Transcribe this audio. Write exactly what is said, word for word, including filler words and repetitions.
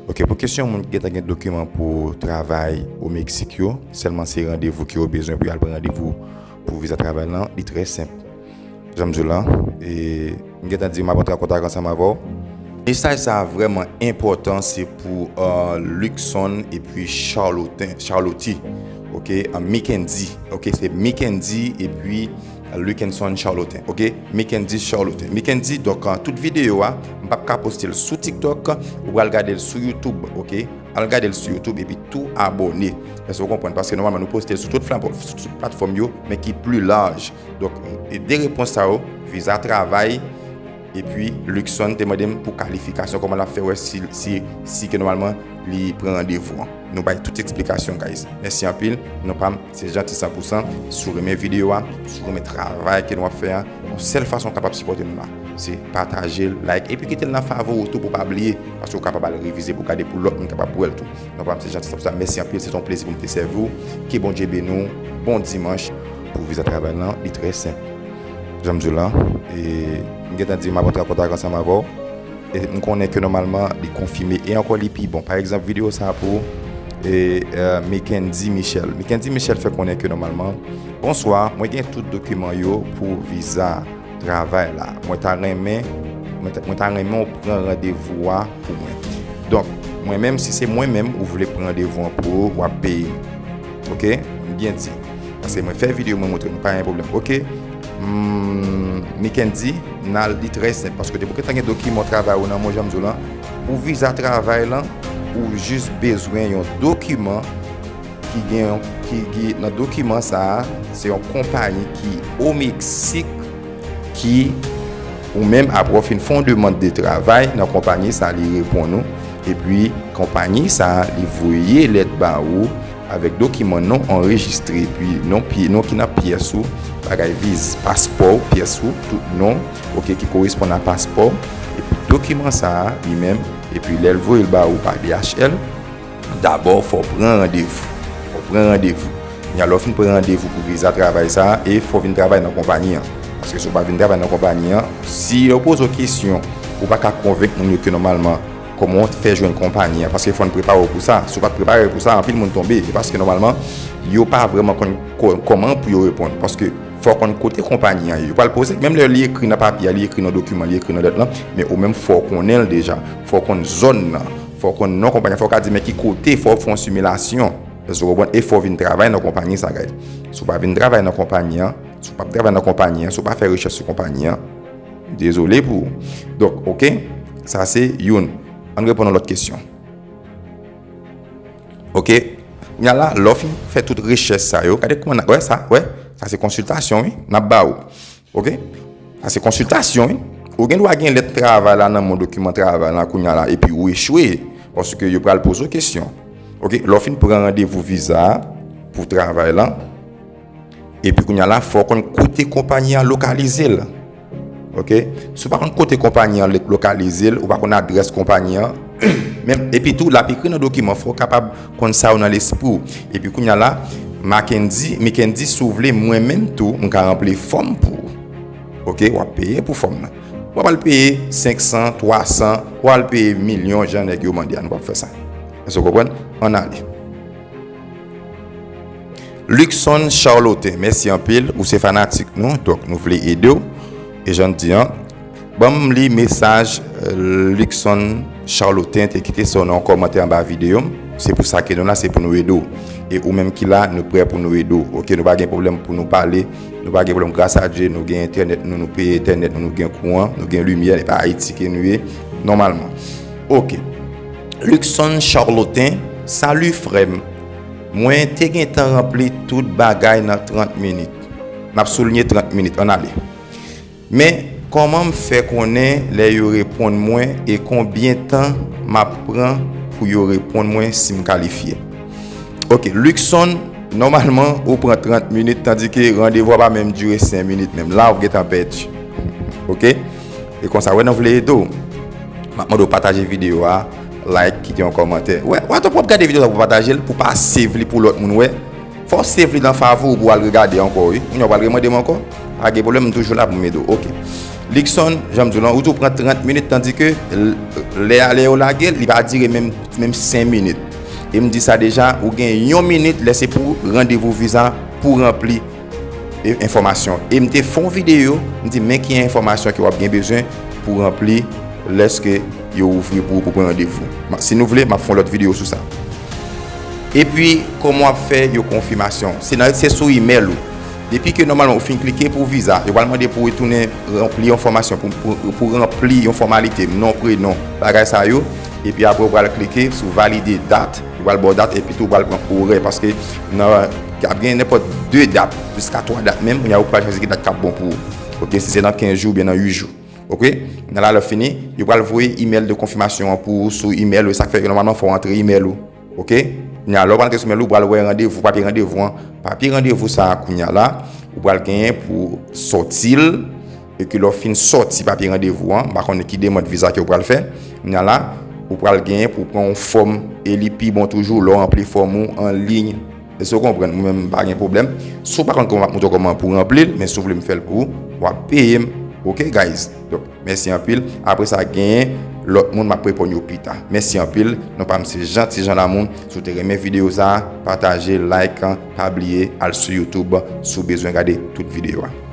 Ok, pou kesyon moun ki gentan gen dokiman pou travay o Meksik yo, sèlman se randevou ke yo bezwen pou y al pran randevou pou viza travay lan, li trè senp. Jan m di w lan, e m gentan di m ap antre an kontak ansanm avè w. Mesaj sa a vrèman enpòtan, se pou uh, Luckson epi Charlotin, Charlotte, ok, uh, Mickendy, ok, se Mickendy epi Luckenson Charlotin, ok, Mickendy Charlotin. Mickendy, donk, uh, tout videyo a, m p ap ka poste l sou TikTok, ou pral gade l sou YouTube, ok, al gade l sou YouTube epi tou abòne. Èske w konprann? Paske nòmalman nou poste l sou tout flan-, sou tout platfòm yo, men ki pli laj. Donk, e de repons sa yo, viza travay, epi Luckson te mande m pou kalifikasyon, kòman l ap fè wè si, si, si ke nòmalman li pran randevou an. Nou bay tout eksplikasyon, guys. Mèsi anpil. Non pa m, se Janti san pou san. Si w renmen videyo a, si w renmen travay ke nou ap fè a, yon sèl fason w kapab sipòte nou la, se pataje l, like, epi kite l nan favori w tou pou w pa bliye, paske w kapab al revize pou w gade pou lòt moun kapab wè l tou. Non pa m, se Janti san pou san. Mèsi anpil, se te yon plezi pou m te sèvi w. Ke Bondye beni w. Bon dimanch. Pou viza travay lan, li trè senp. Jan m di w lan, e m gentan di m ap antre an kontak ansanm avè w. E m konnen ke nòmalman li konfime. E ankò li pi bon. Pa egzanp, videyo sa a pou e, e, Mickendy Michel. Mickendy Michel fè konnen ke nòmalman, bonswa, mwen gen tout dokiman yo pou viza travay la. Mwen ta renmen, mwen ta, mwen ta renmen w pran randevou a pou mwen. Donk, mwen menm, si se mwen menm ou vle pran randevou an pou ou, w ap peye m. Ok? M byen di. Paske mwen fè videyo, mwen montre nou, pa gen pwoblèm. Ok? Hmm, Mickendy, n al, li trè senp. Paske depi w gentan gen dokiman travay ou nan men w, jan m di w lan, pou viza travay lan, ou jis bezwen yon dokiman ki gen yon, ki, ki nan dokiman sa a, se yon konpayi ki o Meksik ki ou menm apre w fin fè yon demann de travay nan konpayi sa a, li reponn ou, epi konpayi sa a, li voye lèt ba ou avèk dokiman non anrejistre, epi non pye-, non ki nan pyès ou, bagay viz, paspò w, pyès ou, tout non, ok, ki koresponn a paspò w, epi dokiman sa a, li menm, epi lè l voye l ba ou pa D H L, dabò, fò w pran randevou. Fò w pran randevou. Kounye a, lè w fin pran randevou pou viza travay sa a, e fò w vin travay nan konpayi an. Paske si w pa vin travay nan konpayi an, si yo poze w kesyon, ou pa ka konvenk moun yo ke nòmalman, kòman w fè jwenn konpayi an. Paske fò n prepare w pou sa. Si w pa t prepare w pou sa, anpil moun tonbe. E paske nòmalman, yo pa vrèman konn kò-, kòman pou yo reponn. Paske fò w konn kote konpayi an ye. Yo pral poze, menm lè li ekri nan papye a, li ekri nan dokiman, li ekri nan lèt lan, men ou menm fò w konnen l deja. Fò w konn zòn nan. Fò w konn non konpayi an, fò w ka di men ki kote, fò w fè yon similasyon. Èske w konprann? E fò w vin travay nan konpayi sa, guys. Si w pa vin travay nan konpayi an, si w p ap travay nan konpayi an, si w pa fè rechèch sou konpayi an, dezole pou ou. Donk, ok, sa se youn. Ann reponn yon lòt kesyon. Ok, kounye a la, lè w fin fè tout rechèch sa yo, gade kòman n ap, wè sa, wè, sa se konsiltasyon, wi, n ap ba ou. Ok? Sa se konsiltasyon, wi. Ou gen dwa gen lèt travay la nan men w, dokiman travay la kounye a la, epi ou echwe, paske yo pral poze w kesyon. Ok? Lè w fin pran randevou viza a pou travay la, epi kounye a la, fò w konn kote konpayi an lokalize l. Ok? Si w pa konn kote konpayi an le-, lokalize l, ou pa konn adrès konpayi an, menm, epi tou, l ap ekri nan dokiman, fò w kapab konn sa yo nan lespri w. Epi kounye a la, Mackendy, Mickendy, si w vle, mwen menm tou, m ka ranpli fòm pou ou. Ok, w ap peye pou fòm nan. W ap al peye senk san, twa san, w al peye milyon, jan nèg yo mande a, nou p ap fè sa. Èske w konprann? Ann ale. Luckson Charlotin, mèsi anpil, ou se fanatik nou, donk nou vle ede w. E jan n di an, ban m li mesaj, euh, Luckson Charlotin te kite sa nan yon kòmantè anba videyo m. Se pou sa ke nou la, se pou nou ede w. E ou menm ki la, nou prè pou nou ede w. Ok, nou pa gen pwoblèm pou nou pale, nou pa gen pwoblèm, gras a Dye, nou gen entènèt nou, nou peye entènèt nou, nou gen kouran, nou gen limyè, e pa Ayiti ke nou ye, nòmalman. Ok. Luckson Charlotin, salut frè m. Mwen te gentan ranpli tout bagay nan trant minit. N ap soulinye trant minit, ann ale. Men, kòman m fè konnen lè yo reponn mwen e konbyen tan m ap pran pou yo reponn mwen si m kalifye? Ok, Luckson, nòmalman, ou pran trant minit, tandike randevou a pa menm dire senk minit menm. La, ou gentan pèdi. Ok? E konsa, wè, nou vle ede w. M ap mande w pataje videyo a, like, kite yon kòmantè. Wè, wè, w ap gade videyo sa pou pataje l, pou pa save li pou lòt moun wè. Fò w save li nan favori w pou w al regade ankò, wi. Kounye a w pral remande m ankò. Pa gen pwoblèm, m toujou la pou m ede w. Ok. Luckson, jan m di w lan, ou tou pran trant minit, tandike l-, lè a, lè yo lage l, li pa dire menm menm senk minit. E m di sa deja, ou gen yon minit lè se pou randevou viza pou ranpli e, enfòmasyon. E m te fè yon videyo, m di men ki enfòmasyon ke w ap gen bezwen pou ranpli lèske yo ouvri pou ou pou pran randevou. Ma- Si nou vle, m ap fè yon lòt videyo sou sa. Epi, kòman w ap fè yon konfimasyon? Se nan, se sou imèl ou. Depi ke nòmalman ou fin klike pou viza, yo pral mande pou ou retounen ranpli yon fòmasyon, pou, pou, pou ranpli yon fòmalite, non, prenon, bagay sa yo. Epi apre, ou pral klike sou valide dat, yo pral ba w dat, epi tou ou pral pran orè, paske nan, ap gen nenpòt de dat, jiska twa dat menm, kounye a ou pral chwazi ki dat k ap bon pou ou. Oke, si se nan kenz jou oubyen nan uit jou. Oke, nan la lè fini, yo pral voye imèl de konfimasyon an pou ou sou imèl ou, sa k fè ke nòmalman fò w antre imèl ou. Oke, kounye a lè w pral antre sou imèl ou, ou pral wè randevou, papye randevou an. Papye randevou sa a kounye a la, ou pral genyen pou sòti l, e ke lè w fin sòti papye randevou an, m pa konnen ki demann viza ke w pral fè. Kounye a la, ou pral genyen pou w pran yon fòm, e li pi bon toujou lè w ranpli fòm ou an liy. Èske w konprann? Mwen menm, m pa gen pwoblèm. Si w pa konn kòman, m ap montre w kòman pou w ranpli l, men si w vle m fè l pou ou, w ap peye m. Oke, guys? Donk, mèsi anpil. Apre sa, genyen lòt moun m ap reponn yo pita. Mèsi anpil. Non pa m se Jean Ti Jean Lamour. Si w te renmen videyo sa a, pataje, like, pa bliye al sou YouTube si w bezwen gade tout videyo a.